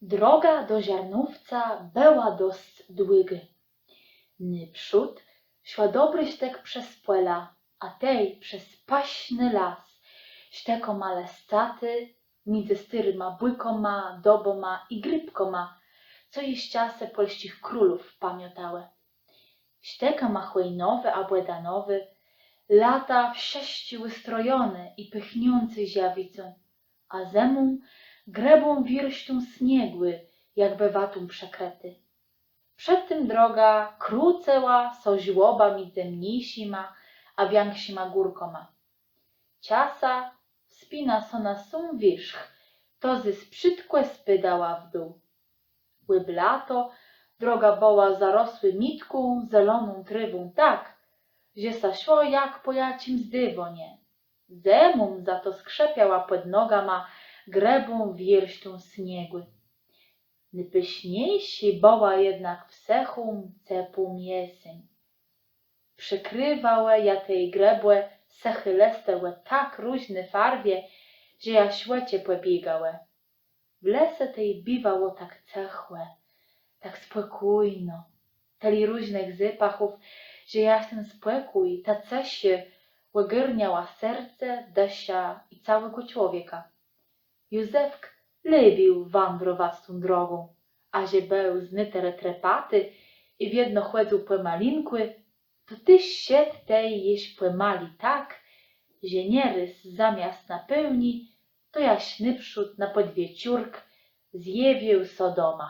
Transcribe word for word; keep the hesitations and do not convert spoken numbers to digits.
Droga do Żarnówca bëła dosc długô. Nôprzód szła dobri sztëk przez pòla, a tej przez pëszny las, sztëkama lëscati, midzë stôrima bùkama, dąbama i grôpkama, co jesz czasë pòlsczich królów pamiãtałë. Sztëkama chòjnowi abò danowi, lata wszësczi ùstrojony i pôchniący żëwicą, a zëmą grëbą wiérztą sniegù, jakbë watą przëkrëti. Przed tim droga krącëła sã żłobã midzë mniészima a wikszima górkama. Czasã wspina sã na sóm wiérzch, to zôs prãdkò spôdała w dół. Òb lato droga bëła zarosłô mitką zeloną trôwą tak, że sã szło jak pò jaczims dëwanie. Zëmą za to skrzëpiała pòd nogama grëbą wiérztą sniegù. Nôpëszniészô bëła jednak w sëchą, cepłą jeséń. Przëkrëwałë jã tej grëbò sëché lëste ò tak różny farwie, że jaż òczë pòbiegałë. W lese tej biwało tak cëchò, tak spòkójno, tëli różnëch zôpachów, że jaż ten spòkój, ta cësza ògarniała serce, dëszã i całégò człowieka. Józefk lubił wandrowac tą drogą, a że béł z nôtërë trepati i wiedno chòdzył pòmalinkù, to téż szedł tej jesz pòmali tak, że nierôz zamiast na pôłnié, to jaż nôprzód na pòdwieczórk zjawił sã doma.